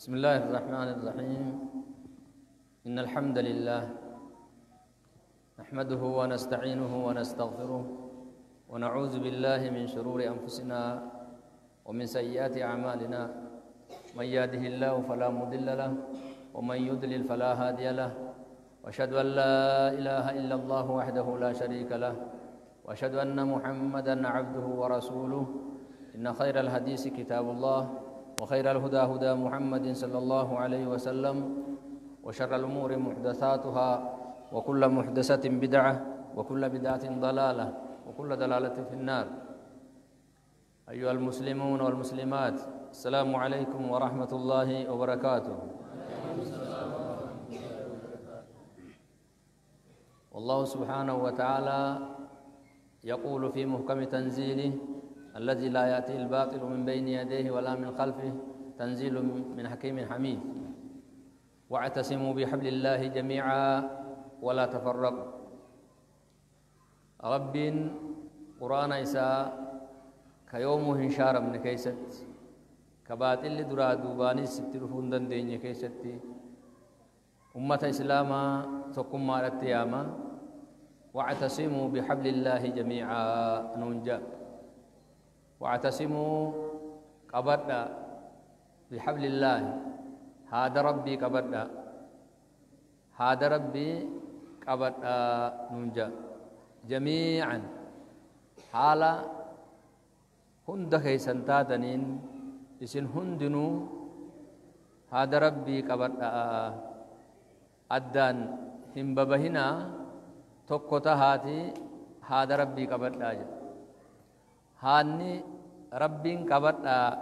بسم الله الرحمن الرحيم. إن الحمد لله نحمده ونستعينه ونستغفره ونعوذ بالله من شرور أنفسنا ومن سيئات أعمالنا. من يهده الله فلا مضل له ومن يضلل فلا هادي له. وأشهد أن لا إله إلا الله وحده لا شريك له، وأشهد أن محمدا عبده ورسوله. إن خير الحديث كتاب الله، وخير الهدى هدى محمد صلى الله عليه وسلم، وشر الأمور محدثاتها، وكل محدثة بدعة، وكل بدعة ضلالة، وكل ضلالة في النار. أيها المسلمون والمسلمات، السلام عليكم ورحمة الله وبركاته. والله سبحانه وتعالى يقول في محكم تنزيله الذي لا يأتي الباطل من بين يديه ولا من خلفه، تنزيل من حكيم حميد. واعتصموا بحبل الله جميعا ولا تفرقوا. رب قرآن إساء كيومه انشار من كيست كباطل درا دوباني سترفون دندين كيست أمة إسلاما تقوم على التياما. واعتصموا بحبل الله جميعا ننجا. واعتصموا قبرنا بحبل الله، هذا ربي قبرنا، هذا ربي قبرنا ننجا جميعا. حالا هند كيسن تاتنين إسن هندنو هذا ربي قبرنا أدان هم ببهنا tokko tahaati haada rabbii qabadhaa jedha. Haanni rabbiin qabadhaa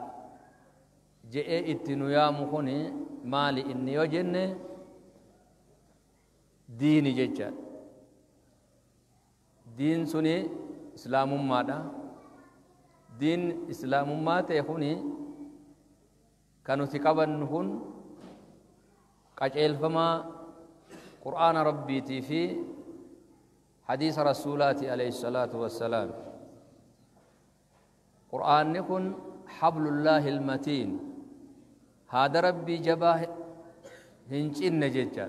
je'ee itti nu yaamu kuni maali inni yoo jenne diini jechaadha. Diin suni islaamummaadha. Diin islaamummaa ta'e kuni kan nuti qabannu kun qajeelfama qur'aana rabbiitii fi حديث رسولاتي عليه الصلاة والسلام. قرآن كن حبل الله المتين، هذا ربي جباه هنشين نججا.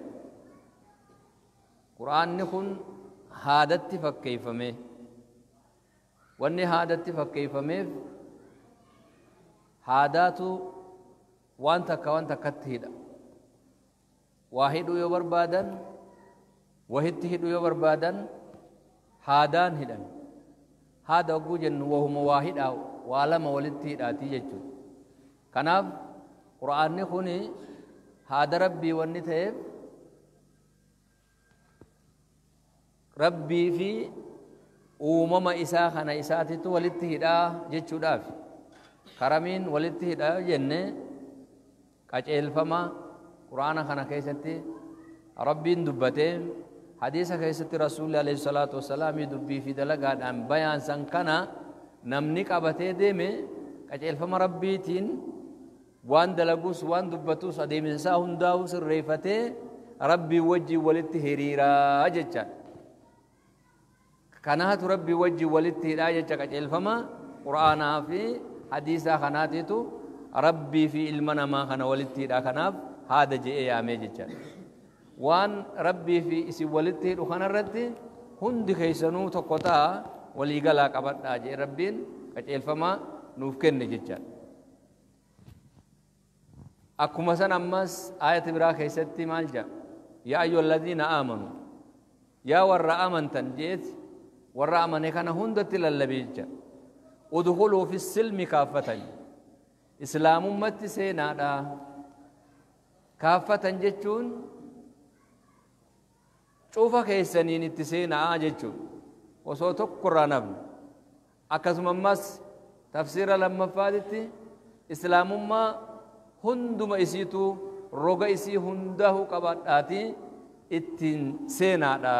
قرآن كن هذا اتفق كيف مه، واني هذا اتفق كيف مه هذا تو وانت كوانت كتهدا واحد يبربادن وهتهد يبربادن haadaan hidhan. Haada oguu jennu wahuma waa hidhaa waa lama walitti hidhaatii jechuudha. Kanaaf qur'aanni kun haada rabbii wanni ta'eef rabbii fi uumama isaa kana isaatitu walitti hidhaa jechuudhaaf. Karamiin walitti hidhaa jenne qajeelfama qur'aana kana keessatti rabbiin dubbatee حديث كيست رسول الله عليه الصلاة والسلام دبي في دلقات أن بيان سنكنا نمنك أبتي ديمي كجيل فما ربيتين وان دلقوس وان دبتوس أديم ساهن داوس الريفتي ربي وجي ولدت هريرا أججا. كانت ربي وجي ولدت هريرا أججا كجيل فما قرآن في حديثة خناتيتو ربي في علمنا ما خنا ولدت هريرا خناف هذا جئ يا ميججا. وان ربي في اسي ولدت وخنا رتي هند كيسنو تقطا وليغلا قبدا جي ربين قجيلفما نوف كن جچا. اكما سن امس آية برا كيستي مالجا يا ايها الذين امنوا يا ور امنتن جيت ور امنه كان هندت للبيجا ادخلوا في السلم كافة. اسلام امتي سينادا كافة جچون cufa keessaniin itti seenaa jechuun osoo tokko irraa nafne. Akkasuma ammas tafsiira lammaffaatitti islaamummaa hunduma isiitu roga isii hundahu qabadhaatii ittiin seenaadha.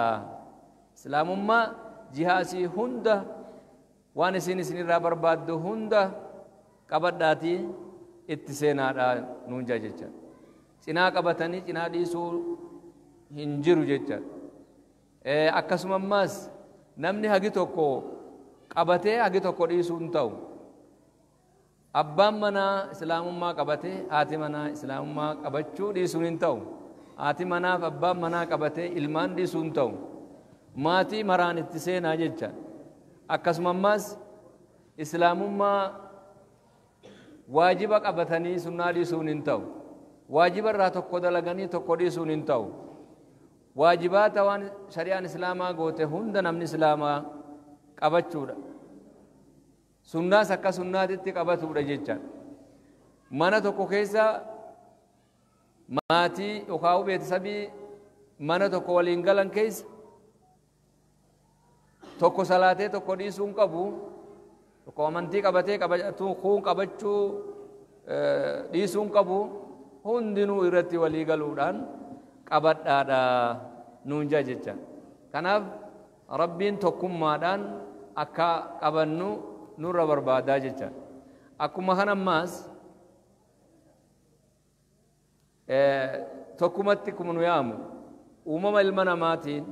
Islaamummaa jihaa isii hunda waan isiin isinirraa barbaaddu hunda qabadhaatii itti seenaadha nuun jecha. Cinaa qabatanii cinaa dhiisuu hin jiru jecha. Akkasuma ammas namni hagi tokko qabatee hagi tokko dhiisuu hin ta'u. Abbaan manaa islaamummaa qabate, haati manaa islaamummaa qabachuu dhiisuun hin ta'u. Haati manaaf abbaan manaa qabate ilmaan dhiisuun ta'u. Maatii maraan itti seenaa jecha. Akkasuma ammaas islaamummaa waajiba qabatanii sunnaa dhiisuun hin ta'u. Waajiba irraa tokko dalaganii tokko dhiisuun hin ta'u. Waajibaata waan shari'aan islaamaa goote hunda namni islaamaa qabachuudha. Sunnaas akka sunnaatitti qabatuudha jecha. Mana tokko keessa maatii yookaan beetisabii mana tokko waliin galan keessa tokko salaatee tokko dhiisuu hin qabu, tokko amantii qabatee qabachuu kuun qabachuu dhiisuu hin qabu. Hundinuu irratti walii galuudhaan qabadhaadha nuun jaa jecha. Kanaaf Rabbiin tokkummaadhaan akka qabannu nurra barbaadaa jecha. Akkuma kana ammaas tokkumatti akkuma nu yaamu uumama ilma namaatiin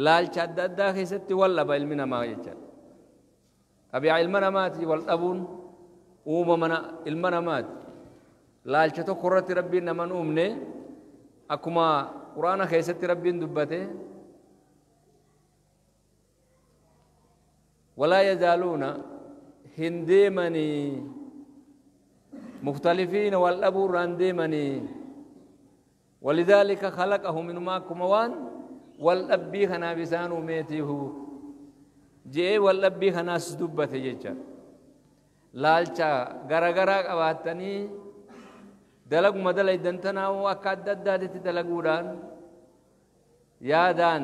laalcha adda addaa keessatti wal dhaba ilmi namaa jecha. Xabii'a ilma namaatii wal dhabuun uumama ilma namaati. Laalcha tokko irratti Rabbiin nama hin uumne, akkuma Quraana keessatti Rabbiin dubbate, walaa yazaaluuna hin deemanii mukhtalifiina wal dhabuu irraa hin deemanii, walidhaalika khalaqahum inumaa akkuma waan wal dhabbii kanaaf isaan uumeetiihu je'ee wal dhabbii kanaas dubbate jecha. Laalcha garagaraa qabaattanii dalaguma dalaydan tanaa'uu akka adda addaatitti dalaguudhaan yaadaan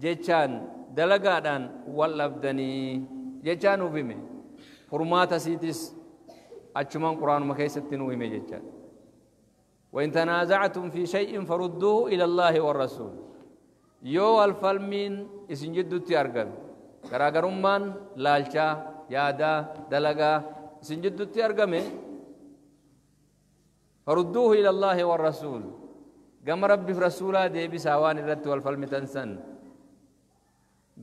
jechaan dalagaadhaan wal dhabdanii jechaa nuuf hime. Furmaata siitis achumaan Quraanuma keessatti nuu hime jecha. وإن تنازعتم في شيء فردوه إلى الله والرسول. يو الفلمين إسن جدو تيارغم غراغرمان لالچا يادا دلغا إسن جدو تيارغم فردوه إلى الله والرسول. قام ربي في رسولا دي بساوان الرد والفلم تنسن.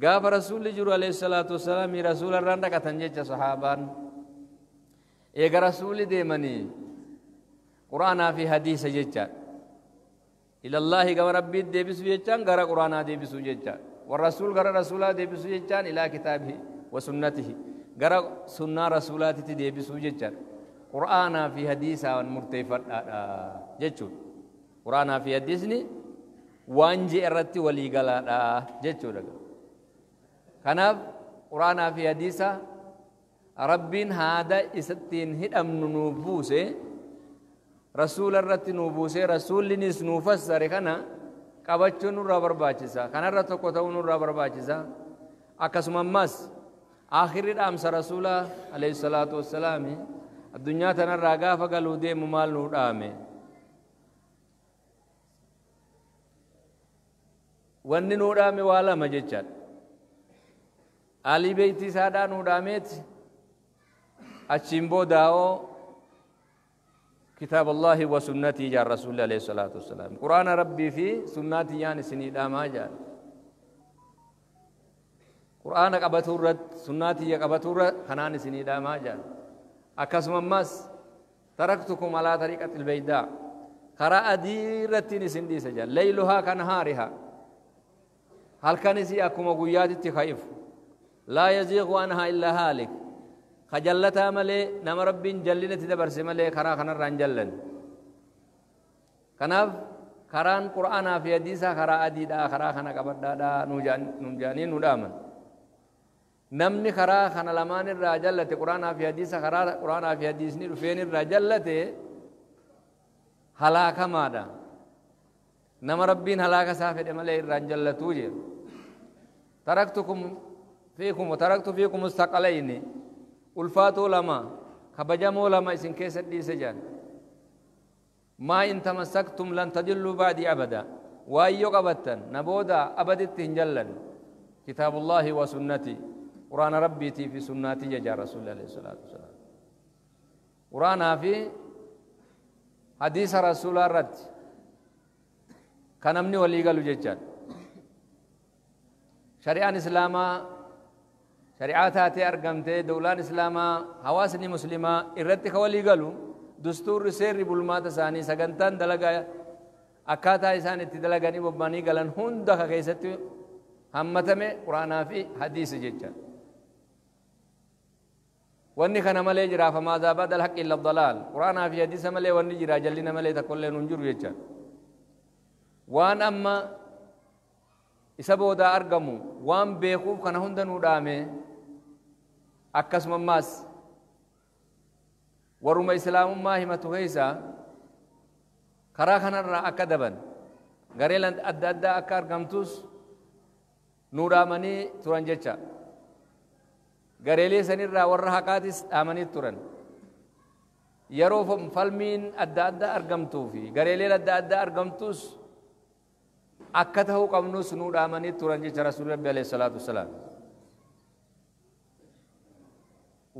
قام رسول جرو عليه الصلاة والسلام رسول الرندك تنجج صحابان. إيقا رسول دي مني قرآن في حديث جيتشا إلى الله قام ربي دي بسو جيتشان غرا قرآن دي بسو جيتشا والرسول غرا رسولا دي بسو جيتشان إلى كتابه وسنته غرا سنة رسولات دي بسو جيتشان قرآن في حديث مرتفع جيتشو قرآن في حديثني وانجي الرتي ولي غلا جيتشو كناف قرآن في حديث ربين هذا إستين هدم نبوسه رسول الرت نبوسه رسول نس نفسر كنا قبچو نور برباچسا كنا رتو كوتو نور برباچسا اكسم مس آخر الامس رسول عليه الصلاة والسلام الدنيا تنرغا فغلو دي ممال نودامه وني نودامه والا مجچات علي بيتي سادا نودامت أشيمبو داو كتاب الله وسنتي جار رسول الله عليه الصلاة والسلام قرآن ربي في سنتي يعني سني داما جار قرآن قبتورت سنتي قبتورت خنان سني داما جار أكسم مس تركتكم على طريقة البيداء قراء ديرة سندي سجل ليلها كنهارها هل كان سيأكم قيادة تخيف لا يزيغ عنها إلا هالك خجلتها ملي نما رب جلنة دبرس ملي خرا خنر جلن كناف خران قرآن في حديثا خرا أديدا خرا خنا كبردا دا نوجاني ندامن نمني خرا خنا لمان الرجلة قرآن في حديثا خرا قرآن في حديث نرفين الرجلة هلاك ماذا نما ربين هلاك سافر ملي الرجلة توجر تركتكم فيكم وتركت فيكم مستقلين ulfaatoo lama kabajamoo lama isin keessa dhiise jaan maa in tamassaktum lan tadilluu ba'dii abada waayyoo qabattan na booda abaditti hin jallan kitaabullaahi wa sunnati quraana rabbiitii fi sunnaatii jajaa rasuulli alayhi salaatu wasalaam quraanaa fi hadiisa rasuulaa irratti kan namni walii galu jechaan shari'aan islaamaa Shari'aa taatee argamtee dawlaan islaamaa hawaasni muslimaa irratti ka walii galu dustuurri seerri bulmaata isaanii sagantaan dalagaa akkaataa isaan itti dalaganii bobba'anii galan hunda ka keessatti hammatame quraanaa fi hadiisa jecha. Wanni kana malee jira famaa zaabaa dal haqqi illa dalaal. Quraanaa fi hadiisa malee wanni jira jallina malee tokkollee nun jiru jecha. Waan amma isa boodaa argamu waan beekuuf kana hunda nuu dhaame. Akkasuma ammaas warruma islaamummaa himatu keessa karaa kanarraa akka daban garee adda addaa akka argamtus nuu dhaamanii turan jecha. Gareelee sanirraa warra haqaatis dhaamanii turan. Yeroo falmiin adda addaa argamtuu fi gareeleen adda addaa argamtus akka ta'uu qabnus nuu dhaamanii turan jecha Rasuulli Rabbi alayhi salaatu wassalaam.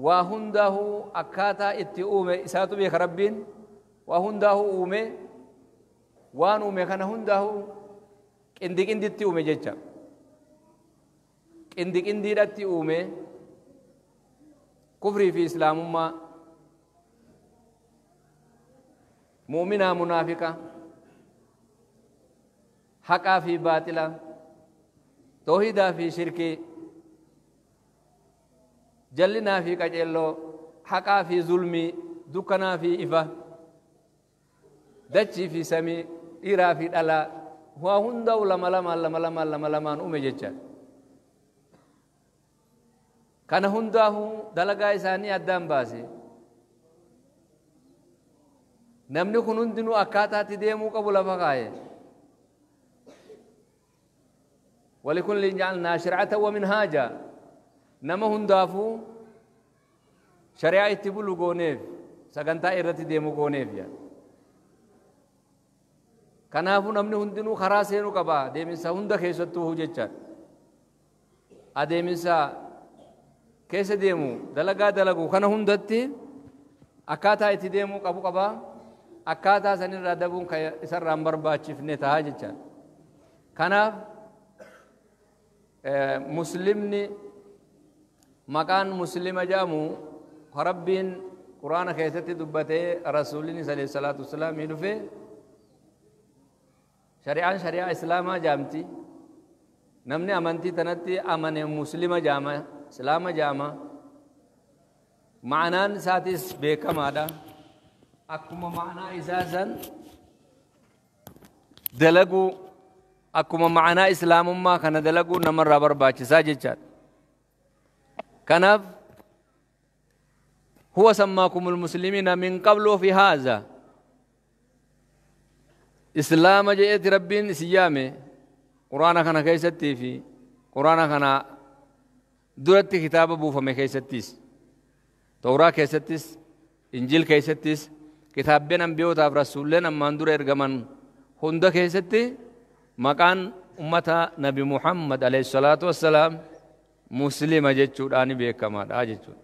Waa hundaahuu akkaataa itti uume isaatu beeka Rabbiin. Waa hundaahuu uume, waan uume kana hundaahuu qindi qinditti uume jecha. Qindi qindiidhatti uume kufrii fi islaamummaa, mu'minaa munaafiqa, haqaa fi baaxila, toohidaa fi shirkii, jallinaa fi qaceelloo, haqaa fi zulmii, dukkanaa fi ifa, dachii fi samii, dhiiraa fi dhalaa, waa hundaa'u lama lamaan lama lamaan lama lamaan uume jecha. Kana hundaa'uu dalagaa isaanii addaan baase. Namni kun hundinuu akkaataatti deemuu qabu lafa kaa'e. Walikulli ja'alnaa shir'atan wa minhaaja. Nama hundaafuu shari'aa itti bulu gooneef, sagantaa irratti deemu gooneef yaa. Kanaafuu namni hundinuu karaa seenuu qaba deeminsa hunda keessattuu jechaadha. Adeeminsa keessa deemu dalagaa dalagu kana hundatti akkaataa itti deemuu qabu qaba. Akkaataa sanirraa dabuun kan isarraa hin barbaachifne ta'a jechaadha. Kanaaf muslimni maqaan muslima jedhamu Rabbiin quraana keessatti dubbatee rasuulli alayhi salaatu wassalaam dhufe shari'aan shari'aa islaamaa jaamti. Namni amantii tanatti amane muslima jaama, islaama jaama. Ma'anaan isaatis beekamaadha. Akkuma ma'anaa isaa san dalaguu, akkuma ma'anaa islaamummaa kana dalaguu namarraa barbaachisaa jechaadha. Kanaaf huwa sammaakumul muslimiina min qablu fi haaza. Islaama jedheeti Rabbiin isin yaame quraana kana keessattii fi quraana kana duratti kitaaba buufame keessattis, Tawraa keessattis, Injiil keessattis, kitaabbiin ambiyootaaf rasuulleen ammaan dura ergaman hunda keessatti maqaan ummata Nabi Muhammad alayhi salaatu wassalaam muslima jechuudhaan beekamaadha jechuudha.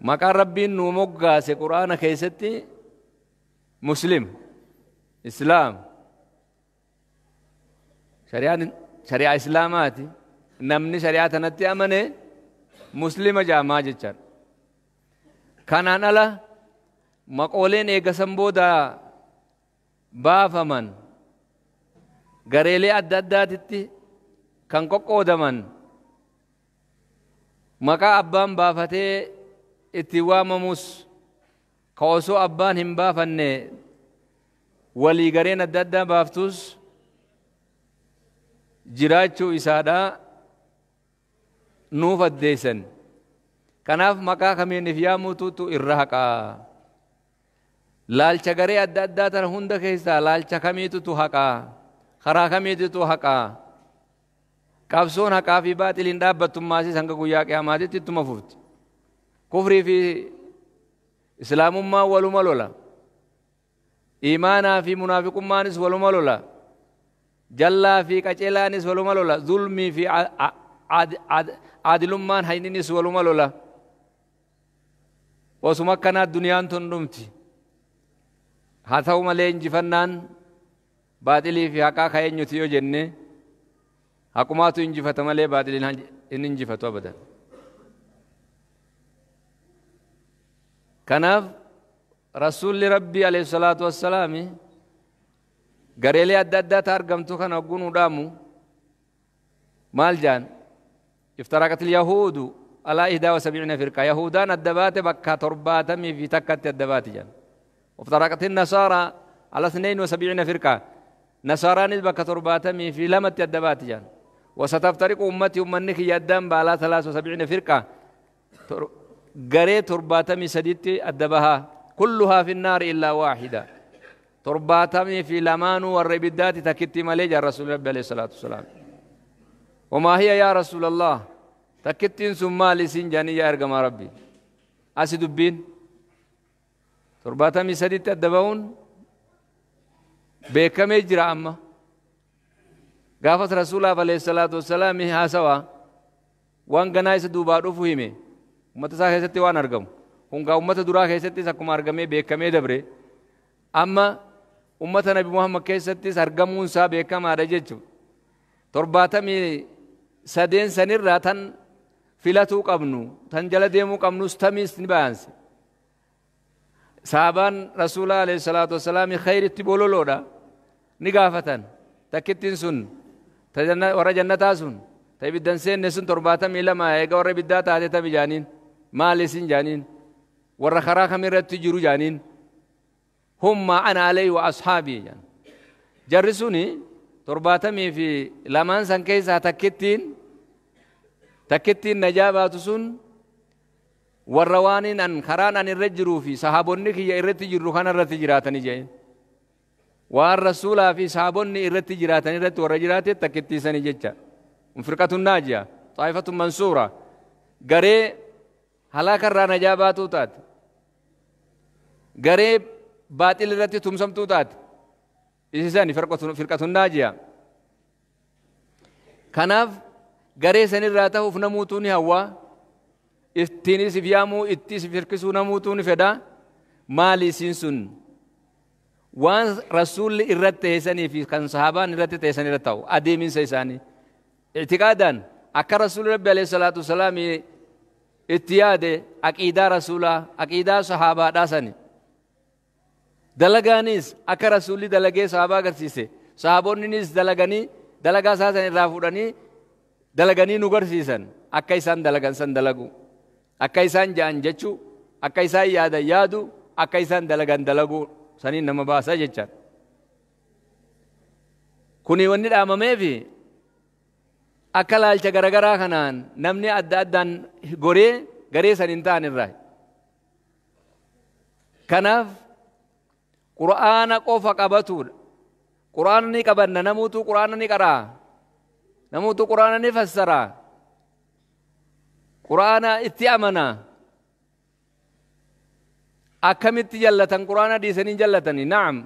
Maqaan Rabbiin nuu moggaase quraana keessatti muslim, islaam, shari'aa islaamaati. Namni shari'aa tanatti amane muslima jaamaa jechaadha. Kanaan ala maqooleen eegasan booda baafaman gareelee adda addaatitti kan qoqqoodaman maqaa abbaan baafatee itti waamamus ka osoo abbaan hin baafanne walii gareen adda addaa baaftus jiraachuu isaadha nuuf addeessan. Kanaaf maqaa kamiiniif yaamuututu irra haqaa. Laalcha garee adda addaa tana hunda keessaa laalcha kamiitutu haqaa, karaa kamiitutu haqaa. Qabsoon haqaa fi baaxiliin dhaabbattummaasis hanga guyyaa qiyaamaatitti ittuma fufti. Kufrii fi islaamummaan waluma lola. Iimaanaa fi munaafiqummaanis waluma lola. Jallaa fi qaceelaanis waluma lola. Zulmii fi aadilummaan hayninis waluma lola. Osuma akkanaa duniyaan tun dhumti. Haa ta'u malee injifannaan baaxilii fi haqaa ka eenyuti yoo jenne Haqumaatu injifata malee baaxiliin hin injifatu abadan. Kanaaf rasuulli rabbii alayhi salaatu wassalaami gareelee adda addaa ta argamtu kana hogguu nu dhaamu maal jaan? Iftaraqat ilyahuudu alaa 71 firqa. Yahudaan adda baate bakka 71tti adda baate jaan. Iftaraqat النصارى على 72 فرقة. نصارانيس bakka 72tti adda baate jaan. وستفترق أمتي أمنك يدام على 73 فرقة. garee 73tti adda bahaa. كلها في النار إلا واحدة. 72 warra ibiddaati takkitti malee jaan rasuulli rabbi alayhi salaatu wassalaam. وما هي يا رسول الله؟ takkittiin sun maali isin jaanii yaa ergamaa rabbi? Asi dubbiin 73tti adda bahuun beekamee jira amma. Gaafas rasuulaaf alayhi salaatu wassalaam haasawaa waan ganaa isa duubaa dhufu hime. Ummata isaa keessatti waan argamu. Hungaa ummata duraa keessattis akkuma argamee beekamee dabre. Amma ummata Nabi Muhammad keessattis argamuun isaa beekamaadha jechuudha. 73 sanirraa tan filatuu qabnu, tan jala deemuu qabnus tamiis ni baanse. Sahabaan rasuula alayhi salaatu wassalaam khayritti bololoodha ni gaafatan. Takkittiin sun warra jannataa sun ta ibiddan seenne sun 72 eega warra ibiddaa taate tami jaaniin. Maal isin jaaniin? Warra karaa kamirratti jiru jaaniin. Humma ana alayhi wa ashaabii jaan. Jarri suni 72 san keessaa takkittiin najaa baatu sun warra waaniin an karaan an irra jiruu fi sahaabonni kiyya irratti jirru kana irratti jiraatanii jeen. Waan rasuulaa fi sahaabonni irratti jiraatan irratti warra jiraate takkittiisanii jecha. Firqatun naajiya, xaa'ifatun mansuura. Garee halaaka irraa najaa baatuu taate. Garee baaxil irratti tumsamtuu taate. Isisani firqatun naajiya. Kanaaf garee sanirraa ta'uuf namuutuu ni hawwaa. Ittiinis if yaamuu, ittiis if hirkisuu namuutuu ni fedha. Maali isiin sun? Waan rasuulli irratti ta'e fi kan sahaabaan irratti ta'e san irratti ta'u adeeminsa isaanii. Ictiqaadaan akka rasuulli rabbi alayhi salaatu wasalaam itti yaade aqiidaa rasuulaa, aqiidaa sahaabaadhaa sani. Dalagaanis akka rasuulli dalagee sahaabaa agarsiise. Sahaabonninis dalaganii dalagaa isaa san irraa fuudhanii dalaganii nu garsiisan. Akka isaan dalagan san dalagu. Akka isaan ja'an jechuu, akka isaan yaadan yaadu, akka isaan dalagan dalagu saniin nama baasa jechaan. Kuni wanni dhaamameefi akka laalcha garagaraa kanaan namni adda addaan goree garee san hin ta'an irraa. Kanaaf Qur'aana qofa qabatuudha. Qur'aana ni qabanna, namuutu Qur'aana ni qaraa. Namuutu Qur'aana ni fassara. Qur'aana itti amana. Akkamitti jallatan Qur'aana dhiisanii jallatanii? Na'am.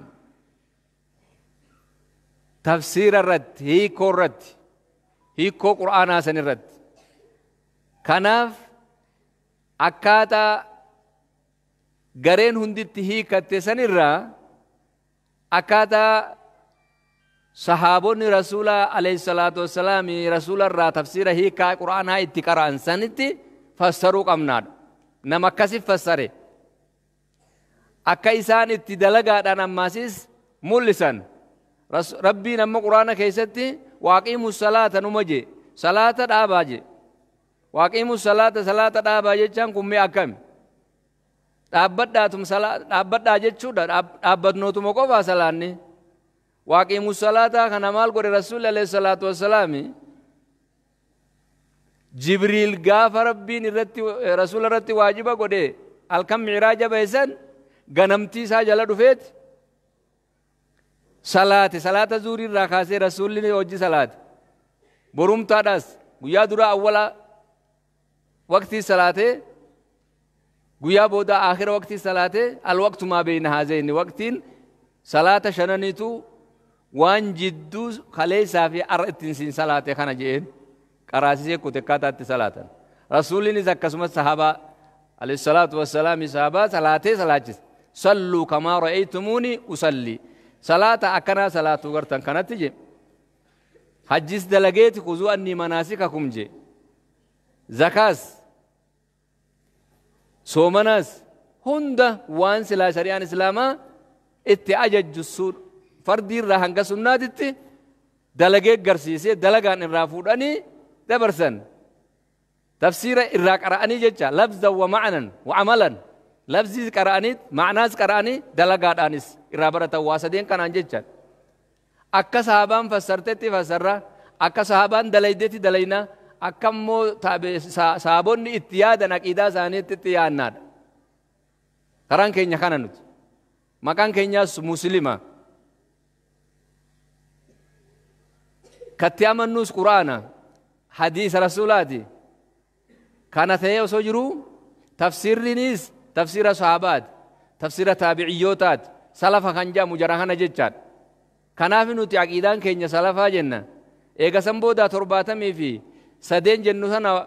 Tafsiira irratti, hiikoo irratti, hiikoo Qur'aanaa san irratti. Kanaaf akkaataa gareen hunditti hiikatte sanirraa akkaataa sahaabonni rasuula alayhi salaatu wassalaam rasuula irraa tafsiira hiikaa Qur'aanaa itti qara'an sanitti fassaruu qabnaadha. Nama akkasi fassare. Akka isaan itti dalagaadhaan ammaasis mul'isan. Rabbiin amma Qur'aana keessatti waaqiimu salaata numa jee, salaata dhaabaa jee. Waaqiimu salaata, salaata dhaabaa jechaan kun mee akkami? Dhaabbadhaa jechuudha. Dhaabbatnootuma qofaa salaanni. Waaqiimu salaataa kana maal godhe rasuulli alayhi salaatu wassalaam? Jibriil gaafa rabbiin irratti rasuula irratti waajiba godhe halkan mi'raaja ba'e ganamtii isaa jala dhufeeti salaate. Salaata zuurii irraa kaasee rasuulli hojii salaate. Borumtaadhaas guyyaa duraa awwala waqtii salaatee guyyaa booda aakhira waqtii salaatee alwaqtu maa beeyna haazayni waqtiin salaata shananiitu waan jidduu kaleessaa fi arra ittiin siin salaate kana jeen qaraasisee kute akkaataatti salaatan. Rasuullinis akkasumas sahaabaa alayhi salaatu wassalaam sahaabaa salaatee salaachise. Salluu kamaa ra'aytumuuni usalli. Salaata akkanaa salaatuu gartan kanatti je. Hajjis dalageeti khuzuu annii manaasikakum je. Zakaas soomanaas hunda waan silaa shari'aan islaamaa itti ajajju fardii irraa hanga sunnaatitti dalagee garsiisee dalagaan irraa fuudhanii dabarsan. Tafsiira irraa qara'anii jecha lafzan wa ma'anan wa amalan lafziis qara'anii ma'anaas qara'anii dalagaadhaanis irraa baratan waa sadeen kanaan jecha. Akka sahabaan fassartetti fassarra, akka sahabaan dalaydetti dalayna, akka immoo sahabonni itti yaadan aqiidaa isaaniitti itti yaannaadha. Karaan keenya kana nuti. Maqaan keenyaas Muslima. Katti amannuus Quraana, hadiisa Rasuulaati. Kana ta'ee osoo jiruu tafsiirrinis tafsiira sahabaati, tafsiira taabiciyyootaati, salafa kan jedhamu jara kana jechaadha. Kanaaf nuti aqiidaan keenya salafaa jenna. Eega san booda 73 jennu sana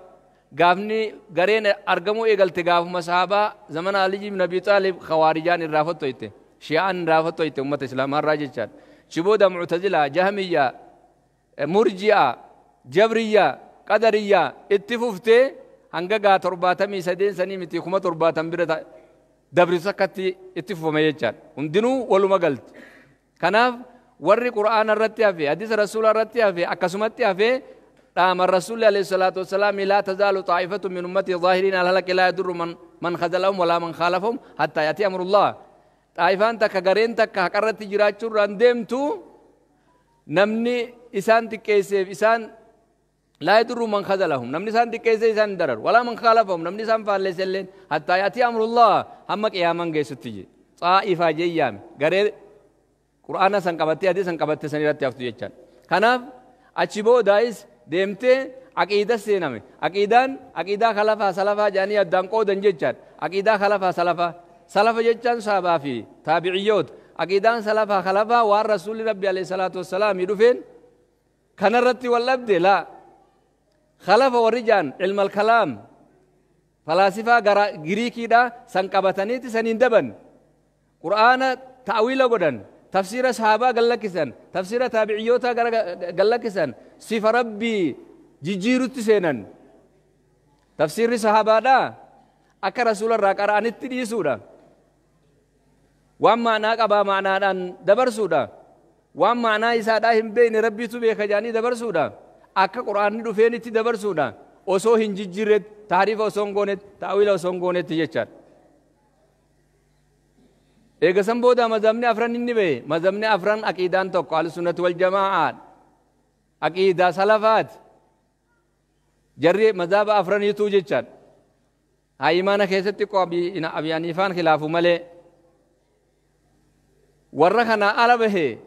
gaafni gareen argamuu eegalte gaafuma sahabaa zamana Ali ibn Abi Talib khawaarijaan irraa fottoyte, shi'aan irraa fottoyte ummata islaamaa irraa jechaadha. Chi booda mu'tazilaa, jahmiyyaa, murji'aa, jabriyyaa, qadariyyaa itti fuftee hanga gaa 73 sanii miti 70,000 bira dabrisu akkatti itti fufame jechaadha. Hundinuu waluma galti. Kanaaf warri Qur'aana irratti hafe, hadiisa Rasuulaa irratti hafe, akkasumatti hafe dhaama Rasuulli alayhi salaatu wassalaam laa tazaalu taa'ifatu min ummati zaahiriin ala halaqi laa yadurru man khazalahum walaa man khaalafahum hattaa ya'ti amrullah. Xaa'ifaan takka gareen takka haqarratti jiraachuurraan deemtu namni isaan xiqqeesseef isaan laa yadurru man khazalahum namni isaan xiqqeesse isaan hin dararu walaa man khaalafahum namni isaan faalleesse illeen hattaa ya'ti amrullah hamma qiyaamaan geessutti je. Xaa'ifaa jeeyyaame garee Qur'aana san qabattee hadiisa san qabattee san irratti haftu jechaan. Kanaaf achi boodaayis deemtee aqiida seename. Aqiidaan aqiidaa kalafaa salafaa jedhanii addaan qoodan jechaan. Aqiidaa kalafaa salafaa. Salafa jechaan sahabaa fi taabiciyyoota. Aqiidaan salafaa kalafaa waan Rasuulli Rabbi alayhi salaatu wassalaam dhufeen kanarratti wal dhabde laa. Khalafa warri jaan ilmal kalaam falaasifaa gara Giriikiidhaa san qabataniiti saniin daban. Qur'aana ta'wiila godhan. Tafsiira sahabaa gallakkisan, tafsiira taabiciyyootaa gara gallakkisan, sifa Rabbii jijjiirutti seenan. Tafsiirri sahabaadhaa akka Rasuula irraa qara'anitti dhiisuudha. Waan ma'anaa qabaa ma'anaadhaan dabarsuudha. Waan ma'anaa isaadhaa hin beekne Rabbiitu beeka jedhanii dabarsuudha. Akka Qur'aanni dhufeenitti dabarsuudha. Osoo hin jijjiirretti, taarifa osoo hin goonetti, ta'wiila osoo hin goonetti jechaadha. Eega san booda mazhabni afran inni bahe. Mazhabni afran aqiidaan tokko ahlusunnati wal jamaa'aadha. Aqiidaa salafaati. Jarri mazhaba afraniituu jechaadha. Haa imaana keessatti xiqqoo Abi Haniifaan khilaafu malee. Warra kanaa ala bahe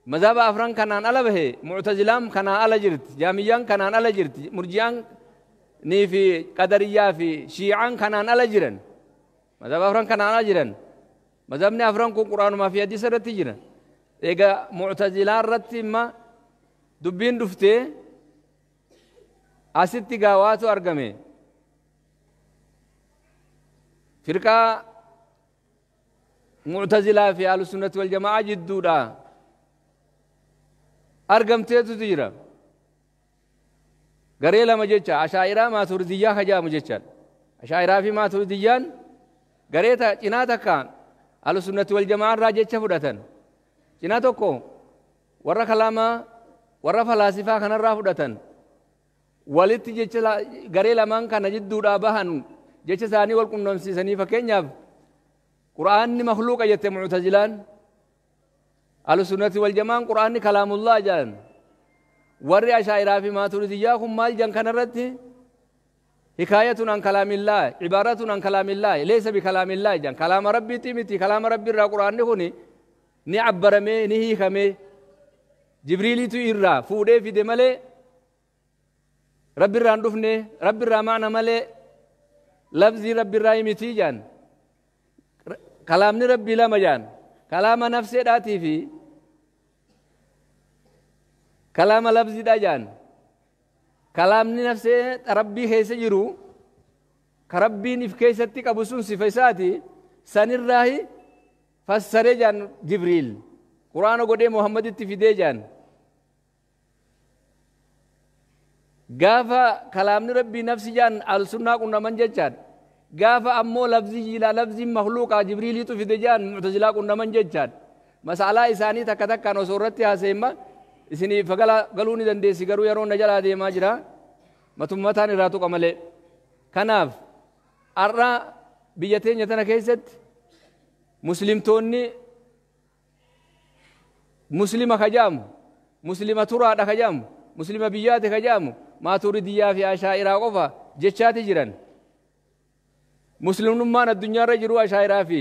mazhaba afran kanaan ala bahe mu'tazilaan kanaan ala jirti, jaamiyyaan kanaan ala jirti, murji'aan nii fi qadariyyaa fi shii'aan kanaan ala jiran. Mazhaba afran kanaan ala jiran. Mazhabni afran kun Qur'aanumaa fi hadiisa irratti jira. Eega mu'tazilaa irratti imma dubbiin dhuftee asitti gaawaatu argame. Firqaa mu'tazilaa fi ahlusunnati wal jama'aa jidduudha argamteetu jira. Garee lama jecha ashaa'iraa maaturidiyyaa kajaamu jechaadha. Ashaa'iraa fi maaturidiyyaan garee cinaa takka ahlusunnati wal jama'aa irraa jecha fudhatan. Cinaa tokko warra kalaamaa warra falaasifaa kanarraa fudhatan. Walitti jecha garee lamaan kana jidduudhaa bahan jecha isaanii wal qunnamsiisanii fakkeenyaaf Qur'aanni makhluuqa jette mu'tazilaan, ahlusunnati wal jama'aan Qur'aanni kalaamullaa jedhan. Warri ashaa'iraa fi maaturidiyyaa kun maal jedhan kanarratti? Hikaayatun an kalaamillaa, ibaaratun an kalaamillaa, leessa bi kalaamillaa jedhan. Kalaama Rabbiitii miti, kalaama Rabbii irraa Qur'aanni kun ni abbaramee, ni hiikamee, Jibriiliitu irraa fuudhee fide malee Rabbi irraa hin dhufne, Rabbi irraa maana malee lafzii Rabbi irraa miti jedhan. Kalaamni Rabbii lama jedhan. Kalaama nafseedhaatii fi kalaama lafziidhaa jedhan. Kalaamni nafsee Rabbii keessa jiru ka Rabbiin if keessatti qabu sun sifa isaati sanirraahi fassaree jedhan Jibriil. Quraana godhee Muhammaditti fidee jedhan. Gaafa kalaamni rabbii nafsi jaan al-sunnaa qunnaman jechaan, gaafa ammoo lafzii jiilaa lafziin makhluuqaa Jibriiliitu fide jaan mu'tazilaa qunnaman jechaan. Mas'alaa isaanii takka takkaan osoo irratti haaseemma isinii fagala galuu ni dandeessi, garuu yeroo na jalaa deemaa jira matummataan irraa tuqa malee. Kanaaf har'a biyya teenya tana keessatti muslimtoonni muslima kajaamu, muslima turaadha kajaamu, muslima biyyaati kajaamu maaturidiyyaa fi ashaa'iraa qofa jechaati jiran. Muslimummaan addunyaarra jiru ashaa'iraa fi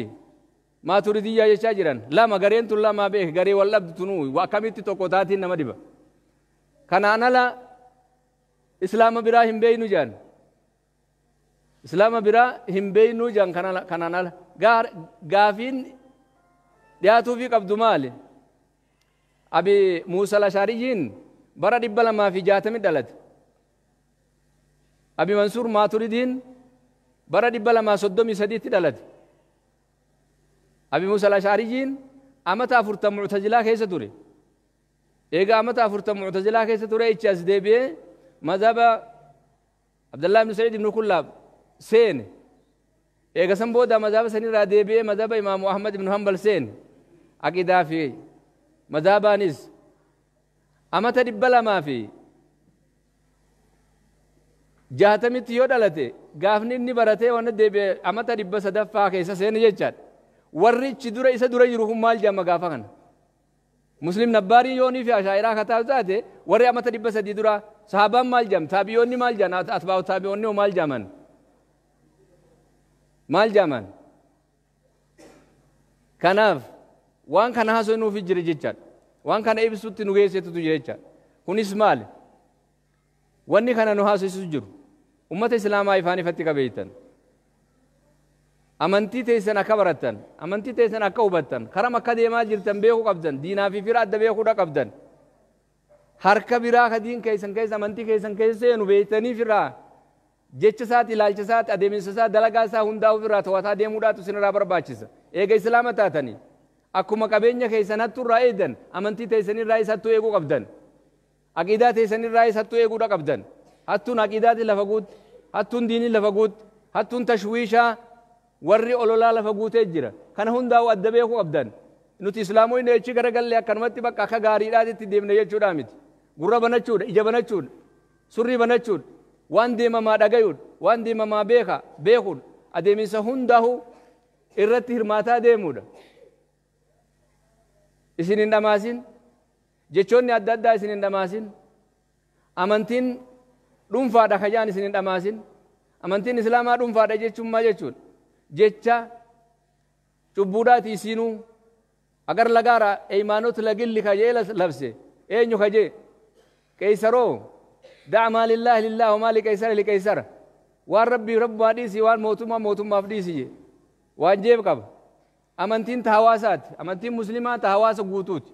maaturidiyyaa jechaa jiran. Lama gareen tun lama beek, garee wal dhabdu tunuu akkamitti tokko taatiin nama dhiba. Kanaan ala islaama biraa hin beeynu jaan, islaama biraa hin beeynu jaan. Kanaan ala gaafiin dhiyaatuufii qabdu maali? Abi Muusa Lashaariyyiin bara 260 dhalate. Abi Mansuur Maaturidiin bara 233tti dhalate. Abi Muusa Lashaariyyiin amata 40 Mu'tazilaa keessa ture. Eega amata 40 Mu'tazilaa keessa ture ichi as deebi'ee mazhaba Abdallah ibn Sa'iid ibn Kullaab seene. Eega san booda mazhaba sanirraa deebi'ee mazhaba Imaamu Ahmad ibn Hanbal seene. Aqidaa fi mazhabaanis amata 260tti yoo dhalate, gaafni inni baratee wanna deebi'e amata 300ffaa keessa seene jechaadha. Warri ichi dura isa dura jiru kun maal jedhama gaafa kana? Muslim nabbaarii yoonii fi ashaa'iraa kataatu taate, warri amata 300 dura sahaabaan maal jedham? Taabiyoonni maal jedhan? Atbaa'u taabiyoonni maal jedhaman? Maal jedhaman? Kanaaf waan kana haasofnuufi jira jechaadha. Waan kana ibsutti nu geessetutu jira jechaadha. Kunis maali? Wanni kana nu haasofsiisu jiru ummata islaamaa ifaan ifatti qabeeytan, amantii teessan akka barattan, amantii teessan akka hubattan, karam akka deemaa jirtan beekuu qabdan, diinaa fi fira adda beekuudha qabdan, harka biraa ka diin keessan keessa amantii keessan keessa seenu beektanii firraa jecha isaati, ilaalcha isaati, adeemsa isaa, dalagaa isaa hundaa ofirraa to'ataa deemuudhaatu isinirraa barbaachisa. Eega islaama taatanii akkuma qabeenya keessan hattuu irraa eegdan, amantii teessanirraa isa hattuu eeguu qabdan, aqiidaa teessanirraa isa hattuu eeguudha qabdan. Hattuun aqiidaati lafa guutti, hattuun diinii lafa guutti, hattuun tashwiishaa warri ololaa lafa guutee jira. Kana hundaa'u adda beekuu qabdan. Nuti islaamoonni echi garagallee akkanumatti bakka akka gaariidhaatitti deemne jechuudha miti. Gurra banachuudha, ija banachuudha, surrii banachuudha, waan deemamaa dhagayuudha, waan deemamaa beeka beekuudha, adeemsa hundaa'u irratti hirmaataa deemuudha. Isin hin dhamaasin jechoonni adda addaa, isin hin dhamaasin amantiin dhuunfaadha kajaan, isin hin dhamaasin. Amantiin islaamaa dhuunfaadha jechuun maal jechuudha? Jecha cubbuudhaati isiinuu agar lagaara eeymaanot lagilli kajee labse eenyu kajee qeeysaroo da'a maa lillaahi lillah wa maa liqeysara liqeysara, waan rabbii rabbumaa dhiisi, waan mootummaa mootummaaf dhiisi je waan jeef qaba. Amantiin ta hawaasaati. Amantiin muslimaa ta hawaasa guutuuti,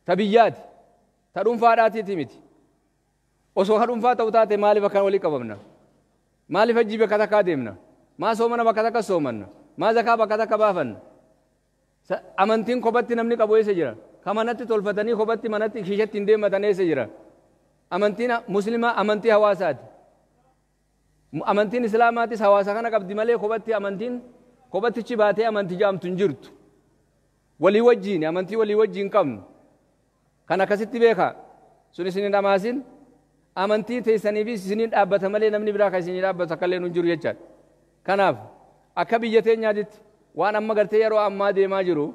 ta biyyaati, ta dhuunfaadhaatiiti miti. Osoo ka dhuunfaa ta'u taate maaliif akkan walii qabamna? Maaliif hajjii bakka takkaa deemna? Maa soomana bakka takka soomanna? Maa zakaa bakka takka baafanna? Amantiin kophatti namni qabu eessa jira? Ka manatti tolfatanii kophatti manatti kiishatti hin deematan eessa jira? Amantiin muslimaa amantii hawaasaati. Amantiin islaamaatis hawaasa kana qabdi malee kophatti amantiin kophattichi baatee amantii jedhamtu hin jirtu. Walii wajjiin amantii walii wajjiin qabnu kan akkasitti beeka. Sun isin hin dhamaasin. Amantii teessaniifis isiniin dhaabbata malee namni biraa kan isinii dhaabbatu akkallee nu hin jiru jechaadha. Kanaaf akka biyya teenyaatitti waan amma gartee yeroo ammaa deemaa jiru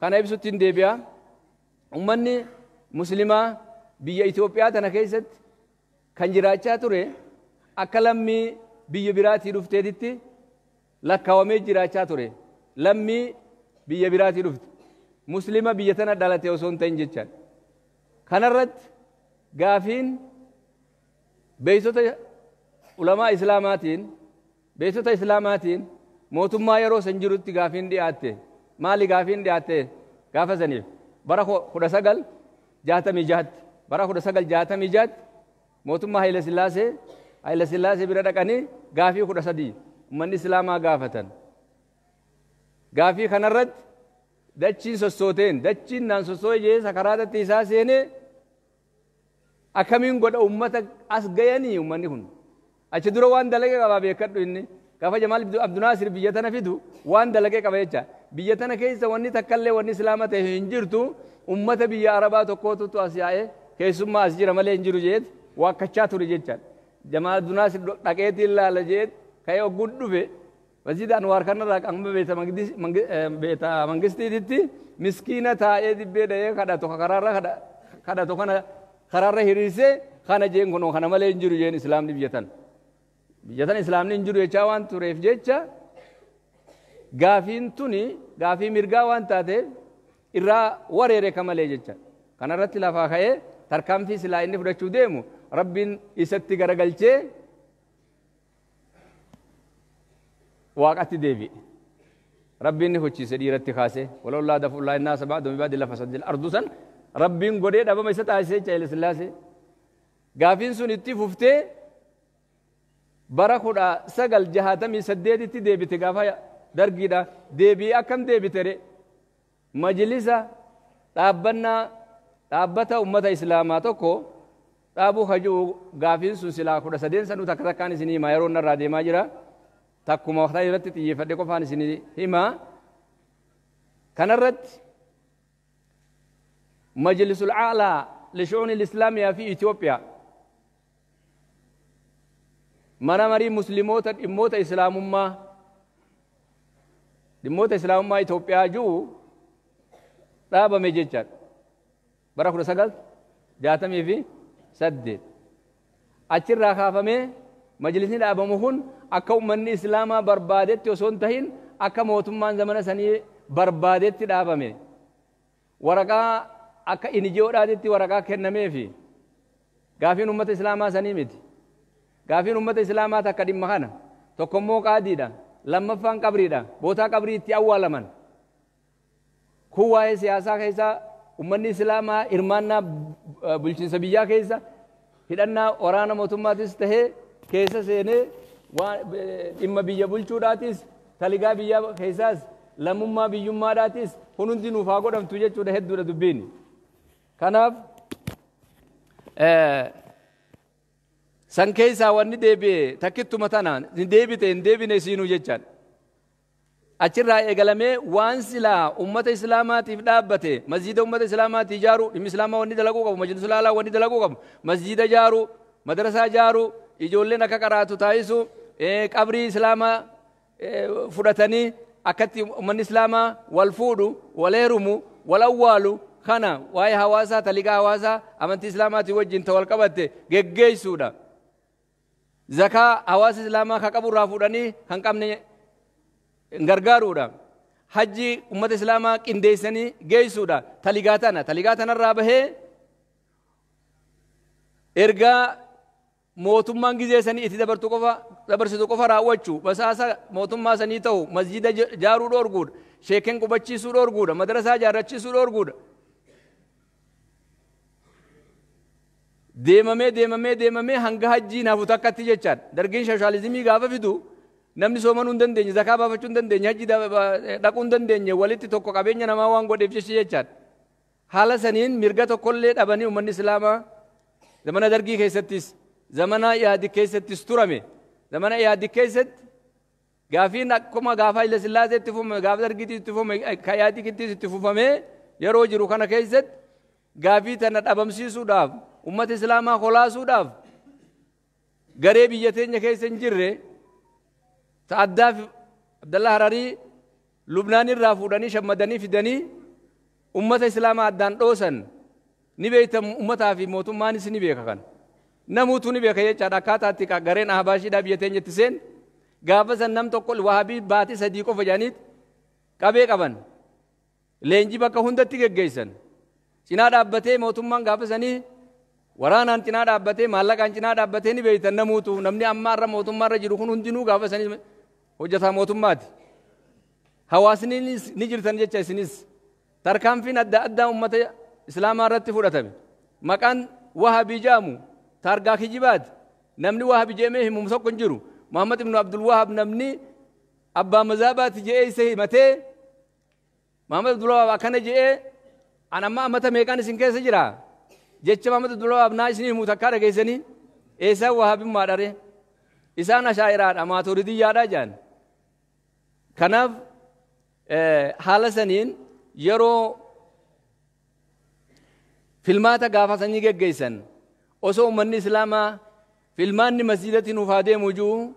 kana ibsutti hin deebi'a. Ummanni muslimaa biyya Itoophiyaa tana keessatti kan jiraachaa ture akka lammii biyya biraatii dhufteetitti lakkaawamee jiraachaa ture. Lammii biyya biraatii dhufte, muslima biyya tana dhalate osoo hin ta'in jechaadha. Kanarratti gaafiin beeksota ulamaa islaamaatiin, beeksota islaamaatiin mootummaa yeroo san jirutti gaafiin dhiyaatte maali? Gaafiin dhiyaatte gaafa saniif bara 1966tti, bara 1966tti mootummaa Hayila Sillaasee, Hayila Sillaasee bira dhaqanii gaafii 13 ummanni islaamaa gaafatan. Gaafii kanarratti dachiin sossooteen, dachiin naan sossoo'e jee sakaraatatti isaa seenee. Akkamiin godha ummata as gayanii ummanni kun achi dura waan dalagee qabaa beekadhu. Inni gaafa Jamaal Abdunaasir biyya tana fidu waan dalagee qaba jecha. Biyya tana keessa wanni takkallee wanni islaama ta'e hin jirtu, ummata biyya Arabaa tokkootu as yaa'ee keessummaa as jira malee hin jiru jeet waakkachaa ture jecha. Jamaal Abdunaasir dhaqeetiin laala jeet ka'ee ogguun dhufe masjida Anwaar kanarraa qamba beeta mangistiititti miskiina taa'ee dibbee dha'ee kadhatu, karaarra kadhatu kana karaarra hiriirsee kana jeen, kunoo kana malee hin jiru jeen. Islaamni biyya tan islaamni hin jiru jechaa waan tureef jecha, gaafiin tuni gaafii mirgaa waan taateef irraa wareere ka malee jecha. Kanarratti lafaa ka'ee tarkaanfii silaa inni fudhachuu deemu Rabbiin isatti garagalchee Waaqatti deebi'e. Rabbiin ni hochiise, dhiiratti kaase. ولولا دفع الله الناس بعضهم ببعض لفسدت الأرض. San Rabbiin godhee dhabama isa taasisee jecha Haile Sillaasee. Gaafiin sun itti fuftee bara 1968tti deebite gaafa Dargiidha. Deebi'ee akkam deebite re? Majlisa dhaabbannaa dhaabbata ummata islaamaa tokko dhaabuu hajuu. Gaafiin sun silaa 13 sanuu takka takkaan isinii himaa, yeroo narraa deemaa jira. Takkuma waqtaa irratti xiyyeeffadhe qofaan isinii himaa. Kanarratti مجلس الأعلى للشؤون الإسلامية في إثيوبيا، mana marii musliimoota dhimmoota islaamummaa Itoophiyaa jiru dhaabame jechaadha. Bara 1968 achirraa kaafamee majlisni dhaabamu kun akka ummanni islaamaa barbaadetti osoo hin tahin akka mootummaan zamana sanii barbaadetti dhaabame. Waraqaa akka inijoodhaatitti waraqaa kennameefi. Gaafiin ummata islaamaa sanii miti. Gaafiin ummata islaamaa takka dhimma kana tokkommoo qaadiidha, lammaffaan qabriidha, bootaa qabrii itti awwaalaman. Kun waa'ee siyaasaa keessa ummanni islaamaa hirmaannaa bulchiinsa biyyaa keessa, hidhannaa waraana mootummaatis tahee keessa seenee dhimma biyya bulchuudhaatis, taligaa biyyaa keessaas, lammummaa biyyummaadhaatis kun hundi nuuf haa godhamtu jechuudha. Hedduudha dubbiin. Kanaaf san keessaa wanni deebi'e takkittuma tanaan hin deebite hin deebine siinuu jechaan. Achirraa eegalamee waan silaa ummata islaamaatiif dhaabbate, masjida ummata islaamaatiif ijaaruu, dhimmi islaamaa wanni dalaguu qabu, majlisul aalaa wanni dalaguu qabu masjida ijaaruu, madrasaa ijaaruu, ijoolleen akka qaraatu taasisu, qabrii islaamaa fudhatanii akkatti ummanni islaamaa wal fuudhu, wal heerumu, wal awwaalu, kana waa'ee hawaasaa, taligaa hawaasaa amantii islaamaatii wajjin ta wal qabatte geggeessuudha. Zakaa hawaasa islaamaa ka qabu irraa fuudhanii kan qabne gargaaruudha. Hajji ummata islaamaa qindeessanii geessuudha. Taligaa tana taligaa tanarraa bahee ergaa mootummaan gizee sanii itti dabartu qofa dabarsitu qofa raawwachuu, basaasa mootummaa sanii ta'u, masjida jaaruu dhoorguudha, sheeken qubachiisuu dhoorguudha, madrasaa jaarrachiisuu dhoorguudha. Deemamee deemamee deemamee hanga hajjiin hafu takkatti jechaadha. Dargiin sooshaalizimii gaafa fidu namni soomanuu hin dandeenye, zakaa baafachuu hin dandeenye, hajji dhaquu hin dandeenye, walitti tokko qabeenya namaa waan godheef jecha jechaadha. Haala saniin mirga tokkollee dhabanii uummanni islaamaa zamana Dargii keessattis zamana Yaadi keessattis turame. Zamana Yaadi keessatti gaafiin akkuma gaafa Haile Sillaasee itti fufame, gaafa Dargiitti itti fufame, ka Yaadikittis itti fufamee yeroo jiru kana keessatti gaafii tana dhabamsiisuudhaaf, ummata islaamaa kolaasuudhaaf garee biyya teenya keessa hin jirre ta addaaf Abdallah Hararii Lubnaan irraa fuudhanii shammadanii fidanii ummata islaamaa addaan dhoosan ni beektamu. Ummataa fi mootummaanis ni beeka, kan namuutu ni beeka jechaadha. Akkaataa itti gareen Ahbaashiidhaa biyya teenyatti seen gaafa san nam tokko Wahabii baatii 3 qofa jedhaniit qabee qaban, leenjii bakka hundatti geggeessan. Cinaa dhaabbatee mootummaan gaafa sanii waraanaan cinaa dhaabbatee, maallaqaan cinaa dhaabbatee ni beektan namuutu. Namni amma irra mootummaa irra jiru kun hundinuu gaafa sanii hojjetaa mootummaati. Hawaasni ni jirtan jecha isinis tarkaanfiin adda addaa ummata islaamaa irratti fudhatame. Maqaan Wahabii jedhamu taargaa kijibaati. Namni Wahabi jedhamee himumu tokko hin jiru. Muhammad ibnu Abdul Wahab namni abbaa mazaabaati jedhee isa himatee, Muhammad Abdul Wahab akkana jedhee, an amma ammata meeqaan isin keessa jira? Jecha Muhammad Abdulwahaab naa isinii himu takkaa dhageessanii eessaan wahaabimmaa dhare isaan ashaa'iraadha maaturidiyyaadha jedhan. Kanaaf haala saniin yeroo filmaata gaafa sanii geggeessan osoo uummanni islaamaa filmaanni masjiidatti nuuf haa deemu jiru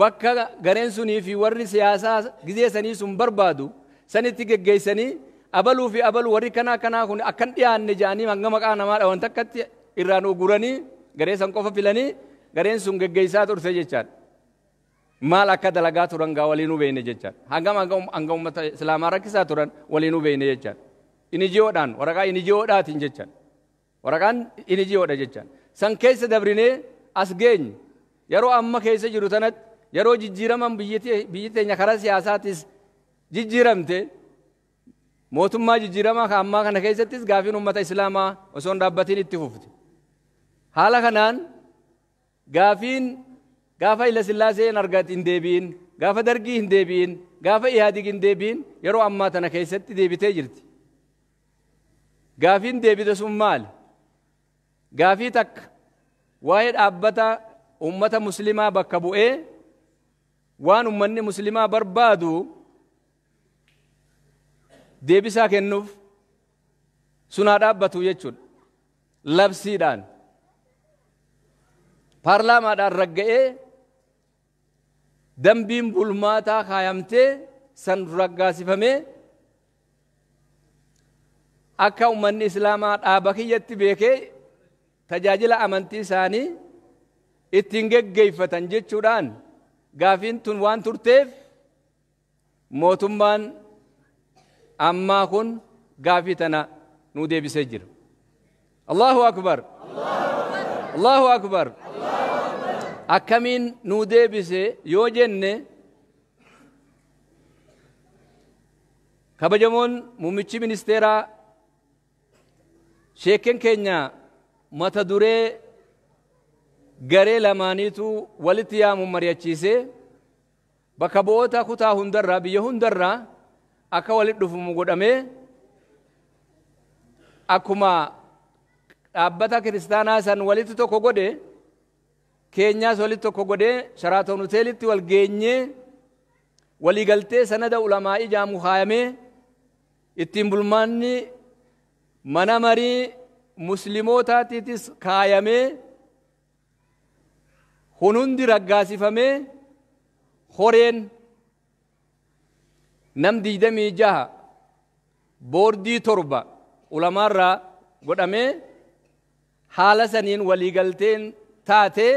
bakka gareen sunii fi warri siyaasaa gizee sanii sun barbaadu sanitti geggeessanii abaluu fi abaluu warri kanaa kanaa kun akkan dhiyaanne jedhanii hanga maqaa namaa dhawan takkatti irraan uguranii garee san qofa filanii gareen sun geggeessaa turte jechaadha. Maal akka dalagaa turan gaa waliin hubeeyne jechaadha. Hangam hanga uummata islaamaa rakkisaa turan waliin hubeeyne jechaadha. Inijiyoodhaan waraqaa inijiyoodhaatiin jechaadha. Waraqaan inijiyoodha jechaadha. San keessa dabrinee as geenye yeroo amma keessa jiru tanatti yeroo jijjiiraman biyyi teenya karaa siyaasaatis jijjiiramte mootummaa jijjiiramaa kan ammaa kana keessattis gaafiin uummata islaamaa osoo hin dhaabbatiin itti fufte. Haala kanaan gaafiin gaafa Haile Sillaaseen argate hin deebi'in, gaafa Dargii hin deebi'in, gaafa Ihaadig hin deebi'in yeroo ammaa tana keessatti deebitee jirti. Gaafiin deebite sun maali? Gaafii takka waa'ee dhaabbata uummata muslimaa bakka bu'ee waan uummanni muslimaa barbaadu deebisaa kennuuf sunaa dhaabbatu jechuudha. Labsiidhaan paarlaamaadhaan ragga'ee dambiin bulmaataa kaayamtee san raggaasifamee akka uummanni islaamaa dhaaba kiyyatti beekee tajaajila amantii isaanii ittiin geggeeffatan jechuudhaan gaafiin tun waan turteef mootummaan ammaa kun gaafii tana nuu deebisee jira. Allahu akbar. Allahu akbar. Akkamiin nuu deebise yoo jenne kabajamoon muummichi ministeeraa sheekken keenya mata duree garee lamaaniitu walitti yaamuun mari'achiisee bakka bu'oota kutaa hundarraa biyya hundarraa akka walitti dhufumu godhamee akkuma dhaabbata kiristaanaa san walitti tokko godhe keenyaas walitti tokko godhee Sheraton hoteelitti wal geenyee waliigaltee sanada ulamaa ijaamu kaayamee ittiin bulmaanni mana marii muslimootaatiitis kaayamee kun hundi raggaasifamee horeen nam 26 boordii 7 ulamaarraa godhamee haala saniin waliigalteen taatee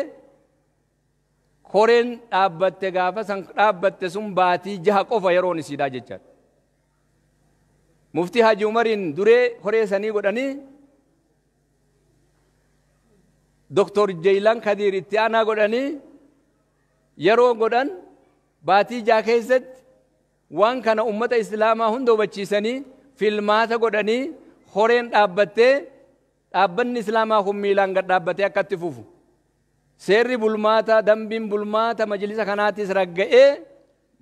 koreen dhaabbatte gaafa san dhaabbatte sun baatii 6 qofa yeroon isiidhaa jechaadha. Muftii Haji Umariin duree koree sanii godhanii Doktor Jeylan Kadir itti aanaa godhanii yeroo godhan baatii 6 keessatti waan kana ummata islaamaa hunda hubachiisanii filmaata godhanii horeen dhaabbattee dhaabbanni islaamaa kun miilaan gad dhaabbatee akka itti fufu. Seerri bulmaata dambiin bulmaata majlisa kanaattis ragga'ee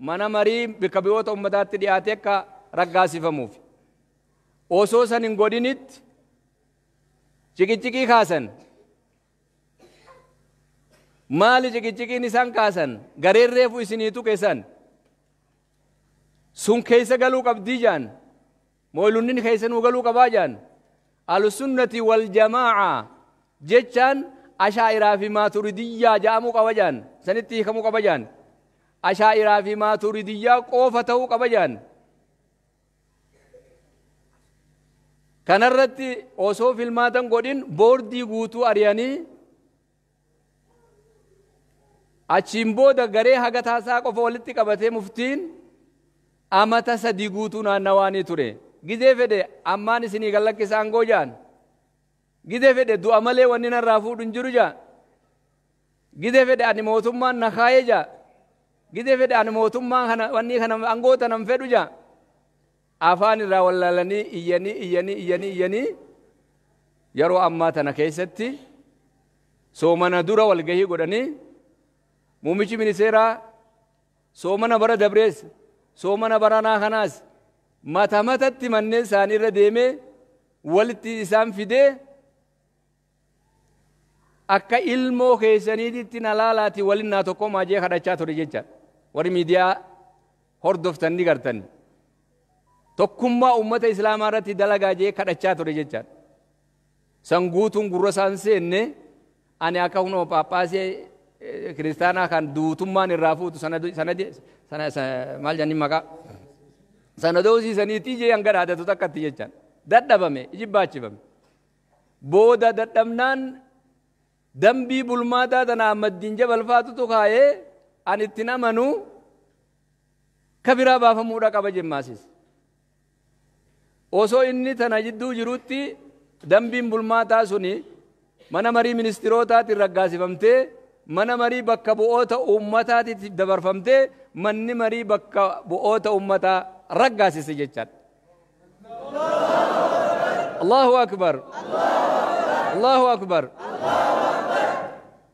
mana marii bakka bu'oota ummataatti dhiyaatee akka raggaasifamuuf. Osoo san hin godhinitti ciqiciqii kaasan. Maali ciqiciqiin isaan kaasan? Gareen reefu isinii tuqe san. Sun keessa galuu qabdii jaan. Mooyilunni keessa nuu galuu qabaa jaan. Ahlusunnati wal jamaa'a jechaan ashaa'iraa fi maaturidiyyaa ja'amuu qaba jaan. Sanitti hiikamuu qaba jaan. Ashaa'iraa fi maaturidiyyaa qofa ta'uu qaba jaan. Kanarratti osoo filmaatan godhin boordii guutuu ari'anii achiin booda garee haga taasaa qofa walitti qabatee muftiin amata 3 guutuu naannawaanii ture. Gizee fedhe ammaan isinii gallakkisa aangoo jaan. Gizee fedhe du'a malee wanni narraa fuudhu hin jiru jaan. Gizee fedhe ani mootummaan na kaayee jaan. Gizee fedhe ani mootummaan kana wanni kana aangoo tanan fedhu jaan. Afaan irraa wallaalanii iyyanii iyyanii iyyanii iyyanii yeroo ammaa tana keessatti soomana dura walgahii godhanii muummichi ministeeraa soomana bara dabrees soomana baranaa kanaas mata matatti manneen isaanii irra deemee walitti isaan fidee Akka ilmoo keessaniititti na laalaati waliin naa tokko maajee kadhachaa ture jechaadha. Warri miidiyaa hordoftan ni gartan. Tokkummaa uummata Islaamaa irratti dalagaa jee kadhachaa ture jechaadha. San guutuun gurra isaan seenne ani akka hunoo Phaaphaasii kiristaanaa kan duutummaan irraa fuutu sana sana sana maal jenni maqaa sana doosiisaniitii jee hanga dhaadatu takkatti jechaadha. Dadhabame, ijibbaachifame. Booda dadhabnaan dambii bulmaataa tana Ahmaddiin Jabal faatutu kaayee ani ittiin amanu ka biraa baafamuudha qaba jemmaasis. Osoo inni tana jidduu jirutti dambiin bulmaataa suni mana marii ministirootaatiin raggaasifamtee mana marii bakka bu'oota uummataatiif dabarfamtee manni marii bakka bu'oota uummataa raggaasise jechaadha. Allahu akbar. Allahu akbar.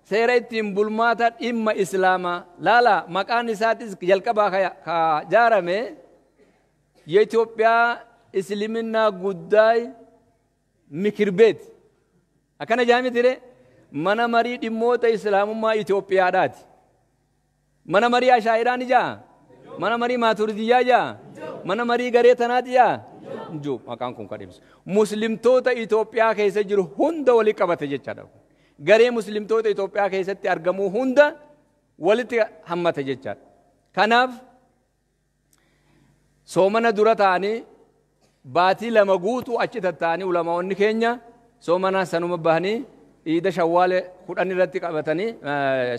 Seera ittiin bulmaata dhimma Islaamaa laala maqaan isaatis jalqabaa ka jaarame የኢትዮጵያ እስልምና ጉዳይ ምክር ቤት akkana jaami ture mana marii dhimmoota islaamummaa Itoophiyaadhaati. Mana marii Ashaa'iraan jaa, mana marii Maaturidiyyaa jaa, mana marii garee tanaati jaa. Njuu maqaan kun kan ibsu. Muslimtoota Itoophiyaa keessa jiru hunda walitti qabate jechaadha. Garee muslimtoota Itoophiyaa keessatti argamuu hunda walitti hammate jechaadha. Kanaaf soomana dura ta'anii baatii 2 guutuu achi tatta'anii ulamaa'onni keenya soomana sanuma bahanii iida shawwaal 10 irratti qabatanii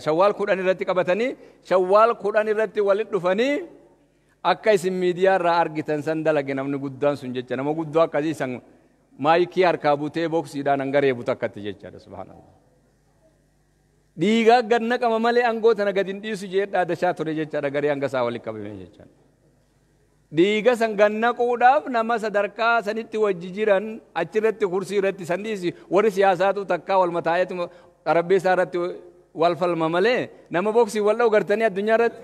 shawwaal 10 irratti qabatanii shawwaal 10 irratti walitti dhufanii akka isin miidiyaa irraa argitan san dalage namni guddaan sun jecha nama guddaa akkasii san maayikii harkaa butee boksiidhaan hanga reebu takkatti jechaadha subhaanallah. Dhiigaa gad naqama malee aangoo tana gad hin dhiisu jee dhaadachaa ture jechaadha garee hanga isaa walitti qabame jechaadha. Dhiiga san gad naquudhaaf nama sadarkaa sanitti wajji jiran achirratti kursii irratti san dhiisi warri siyaasaatu takkaa wal mataa'eetu xarabbeessaa irratti wal falma malee nama boksii wal dha'u gartanii addunyaa irratti.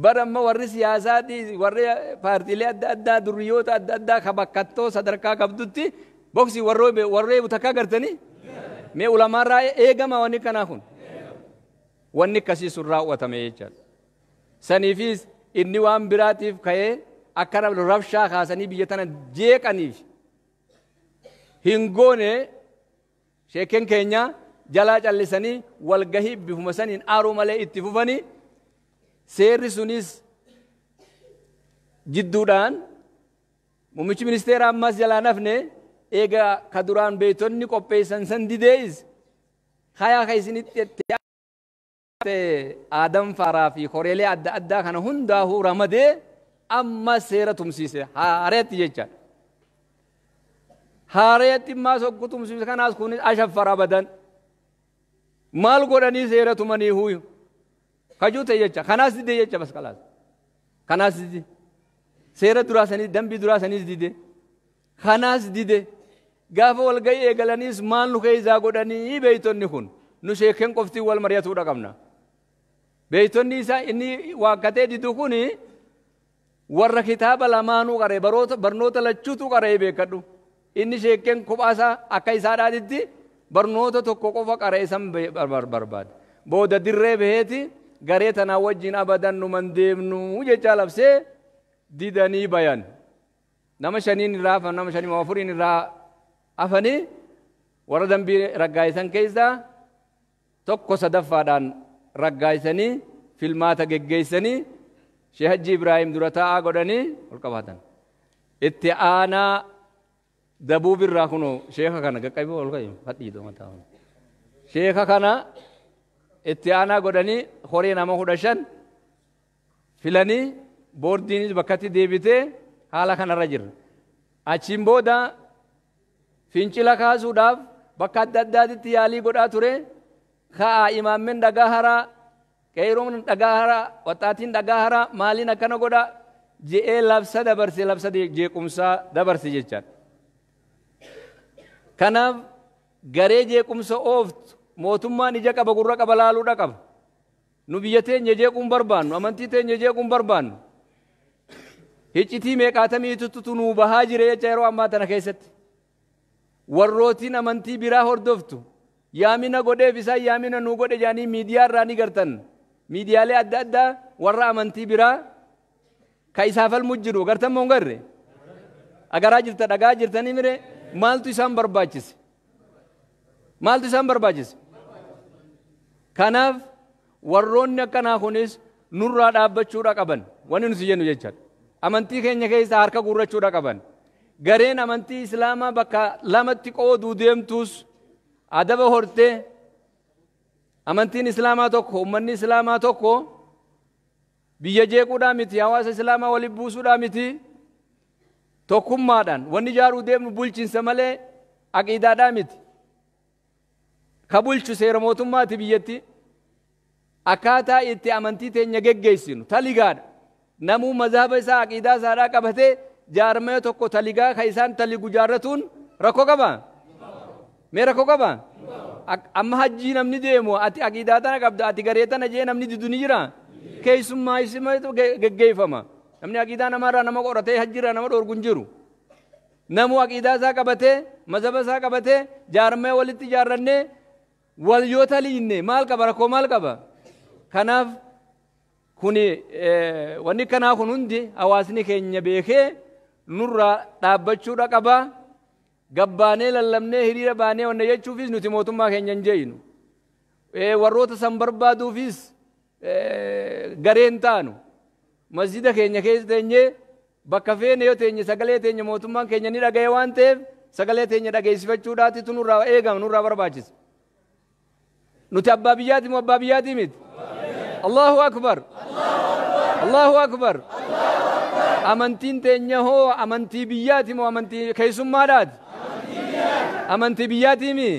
Bara amma warri siyaasaati warri paartiilee adda addaa durriyoota adda addaa ka bakkattoo sadarkaa qabdutti boksii warree takkaa gartanii mee ulamaarraa eegama wanni kanaa kun wanni akkasii sun raawwatame jechaadha. Saniifis inni waan biraatiif ka'ee akka rabshaa kaasanii biyya tana jeeqaniif hin goone sheekeen keenya jalaa callisanii walgahii bifuma saniin aaruu malee itti fufanii seerri sunis jidduudhaan muummichi ministeera ammas jalaa nafne eega ka duraan beeytonni qopheessan san didees hayaa ka isinitti Aadam Faaraa fi koreelee adda addaa kana hundaa'uu ramadee amma seera tumsiise haareetti jechaadha. Haareetti immaa sokku tumsiise kanaas kunis ashaffara abadan maal godhanii seera tumanii huyu kajuu ta'e jecha kanaas didee jecha bas kalaas kanaas didee seera duraa saniis dambii duraa saniis didee kanaas didee gaafa walgahii eegalaniis maal nu keessaa godhanii beeytonni kun nu sheekeen qoftii wal mari'atuudha qabna. Beeytonni isaa inni waakkatee didu kuni warra kitaaba lamaanuu qaree barnoota lachuutu qaree beekadhu. Inni sheekeen kophaasaa akka isaadhaatitti barnoota tokko qofa qaree san barbaade. Booda dirree baheeti garee tanaa wajjin abadan numan deemnu jechaa labsee didanii bayan. Nama 5 irraa hafan nama 5 4 irraa hafanii warra dambii raggaa'isan keessaa tokko sadaffaadhaan raggaa'isanii filmaata geggeessanii Sheekh Hajji Ibraahim dura taa'aa godhanii ol qabaatan. Itti aanaa dabuub irraa kunoo sheeka kana qaqqabee ol qabi fadhiidoo mataa. Sheeka kana itti aanaa godhanii horii nama 15 filanii boordiinis bakkatti deebitee haala kanarra jirra. Achiin booda fincila kaasuudhaaf bakka adda addaatitti yaalii godhaa ture. Ka'a imaammin dhagaa haraa, qeeroon dhagaa haraa, waxaatiin dhagaa haraa maaliin akkana godha je'ee labsa dabarse labsa jeequmsaa dabarse jechaadha. Kanaaf garee jeequmsa ooftu mootummaan ija qaba gurra qaba laaluudha qaba. Nu biyya teenya jeequun barbaannu amantii teenya jeequun barbaannu. Hiccitii meeqaatamiitutu nuu bahaa jira jecha yeroo ammaa tana keessatti. Warrootiin amantii biraa hordoftu Yaamina godheef isaan yaamina nuu godhe jedhanii miidiyaa irraa ni gartan. Miidiyaalee adda addaa warra amantii biraa ka isaaf falmu jiru gartan moo hin garre? Agaraa jirta dhagaa jirtanii mire maaltu isaan barbaachise? Maaltu isaan barbaachise? Kanaaf warroonni akkanaa kunis nurraa dhaabbachuudha qaban wanni nuti jennu jechaadha. Amantii keenya keessa harka guurrachuudha qaban. Gareen amantii Islaamaa bakka lamatti qooduu deemtus adaba hortee amantiin Islaamaa tokko uummanni Islaamaa tokko biyya jeequudhaa miti hawaasa Islaamaa waliin buusuudhaa miti tokkummaadhaan wanni ijaaruu deemnu bulchiinsa malee aqiidaadhaa miti. Ka bulchu seera mootummaati biyyatti akkaataa itti amantii teenya geggeessinu taligaadha. Namuu mazhaba isaa aqiidaa isaadhaa qabatee jaarmee tokko taligaa ka isaan taligu jaarratuun rakkoo qaba. Mee rakkoo qaba? Amma hajjii namni deemu ati aqiidaa tana qabda ati garee tana jee namni didu ni jira. Keessummaa isimatu geggeeffama. Namni aqiidaa namaarraa nama qoratee hajjiirraa nama dhoorgu hin jiru. Namuu aqiidaa isaa qabatee mazhaba isaa qabatee jaarmee walitti ijaarrannee wal yoo taliinne maal qaba rakkoo maal qaba? Kanaaf kuni wanni kanaa kun hundi hawaasni keenya beekee nurraa dhaabbachuudha qaba. Gabbaanee lallabnee hiriira baanee wanna jechuufis nuti mootummaa keenya hin jeeyinu. Warroota san barbaaduufis gareen taanu. Masjida keenya keessa teenyee bakka feene yoo teenye sagalee teenya mootummaan keenya ni dhagaye waan ta'eef sagalee teenya dhageessifachuudhaatitu nurraa eegama nurraa barbaachisa. Nuti abbaa biyyaati moo abbaa biyyaati miti? Allahu akbar. Allahu akbar. Amantiin teenya hoo amantii biyyaati moo amantii keessummaadhaati? Amantii biyyaati mi?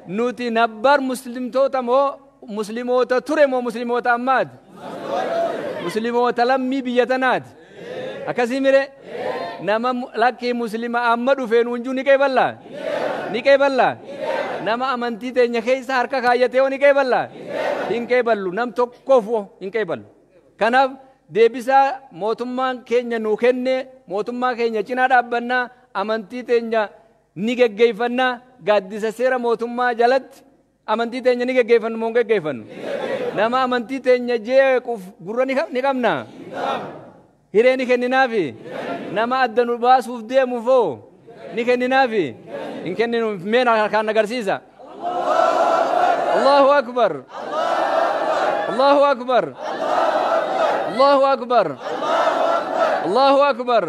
Nuti nabbar muslimtoota moo muslimoota ture moo muslimoota ammaati? Muslimoota lammii biyya tanaati. Akkasii mire? Nama lakkii muslima amma dhufee nuunjuu ni qeeballaa? Ni qeeballaa? Nama amantii teenya keessa harka kaayyatee hoo ni qeeballaa? Hin qeeballu. Nam tokkoof hin qeeballu. Kanaaf deebisaa mootummaan keenya nuu kenne mootummaa keenya cinaa dhaabbannaa amantii teenya ni geggeeffannaa gaaddisa seera mootummaa jalatti amantii teenya ni geggeeffannu moo hin geggeeffannu? Nama amantii teenya jeequuf gurra ni qabnaa? Hiree ni kenninaafi? Nama adda nu baasuuf deemuuf hoo ni kenninaafi? Hin kenninuuf mee harkaan agarsiisa. Allahu akbar. Allahu akbar. Allahu akbar. Allahu akbar.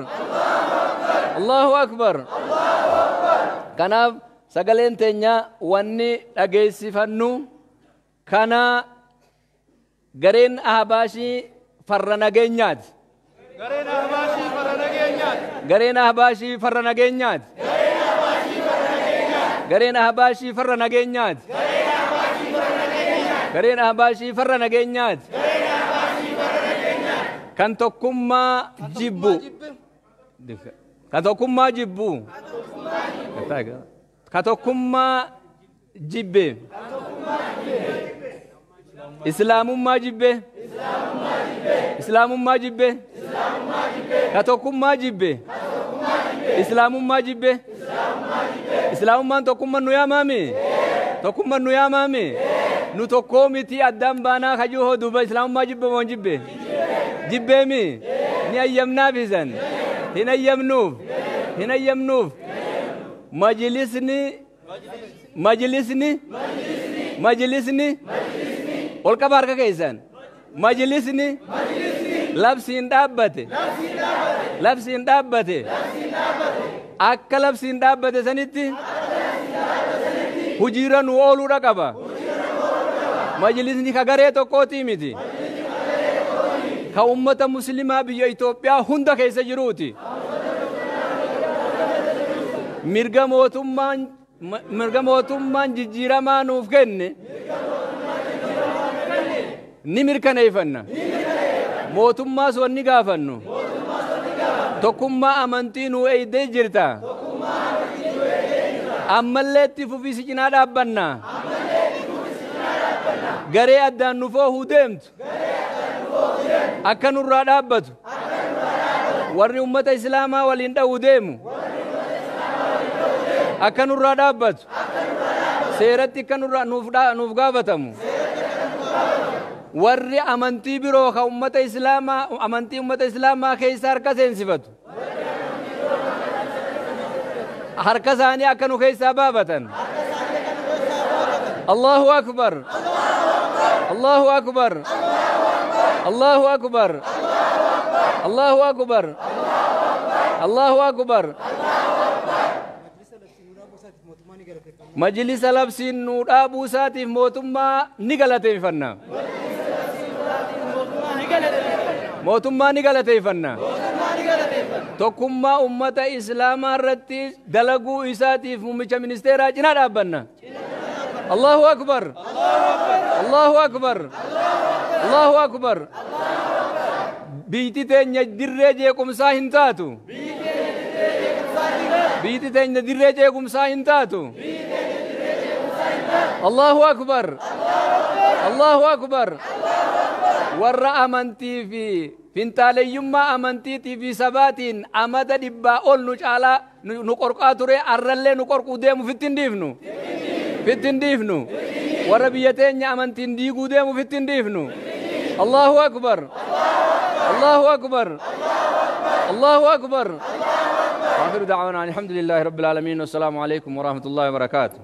Allahu akbar. Kanaaf sagaleen teenya wanni dhageessifannu kana gareen Ahbaashii farra nageenyaati. Gareen Ahbaashii farra nageenyaati. Gareen Ahbaashii farra nageenyaati. Gareen Ahbaashii farra nageenyaati. Gareen Ahbaashii farra nageenyaati. Kan tokkummaa jibbu. Kan tokkummaa jibbu. Kan tokkummaa jibbe. Islaamummaa jibbe. Islaamummaa jibbe. Ka tokkummaa jibbe. Islaamummaa jibbe. Islaamummaan tokkummaan nu yaamaami? Tokkummaan nu yaamaami? Nu tokkoo miti addaan baanaa kajuu hoo duuba islaamummaa jibbe moo hin jibbe? Jibbeemi? Ni ayyamnaaf isan? Hin ayyamnuuf? Hin ayyamnuuf? Majlisni majlisni majlisni ol qaba harka keessan. Majlisni labsiin dhaabbate. Labsiin dhaabbate. Akka labsiin dhaabbate sanitti hojiirra nu ooluudha qaba. Majlisni ka garee tokkootii miti. Ka ummata muslimaa biyya Itoophiyaa hunda keessa jiruuti. Mirga mootummaan jijjiiramaa nuuf kenne ni mirkaneeffanna. Mootummaas wanni gaafannu. Tokkummaa amantii nuu eeydee jirta. Ammallee itti fufii si cinaa dhaabbanna. Garee addaan nu foohuu deemtu. Akka nurraa dhaabbatu. Warri ummata Islaamaa waliin dha'uu deemu. Akka nurraa dhaabbatu. Seeratti akka nurraa nuuf gaafatamu. Warri amantii biroo ka ummata Islaamaa amantii ummata Islaamaa keessa harka seensifatu. Harka isaanii akka nu keessaa baafatan. Allahu akbar. Allahu akbar. Allahu akbar. Allahu akbar. Allahu akbar. Majlisa labsiin nuu dhaabuu isaatiif mootummaa ni galateeffanna. Mootummaa ni galateeffanna. Tokkummaa ummata Islaamaa irratti dalaguu isaatiif muummicha ministeeraa cinaa dhaabbanna. Allahu akbar. Allahu akbar. Allahu akbar. Biyyi teenya dirree jeequmsaa hin taatu. Biyyi teenya dirree jeequmsaa hin taatu. Allahu akbar. Allahu akbar. Warra amantii fi fintaaleeyyummaa amantiitii fi sabaatiin amata 100 ol nu caalaa nu qorqaa ture, arrallee nu qorquu deemu fitti hin dhiifnu. Fitti hin dhiifnu. Warra biyya teenya amantiin diiguu deemu fitti hin dhiifnu. Allahu akbar. Allahu akbar. Allahu akbar. آخر دعوانا الحمد لله رب العالمين، والسلام عليكم ورحمة الله وبركاته.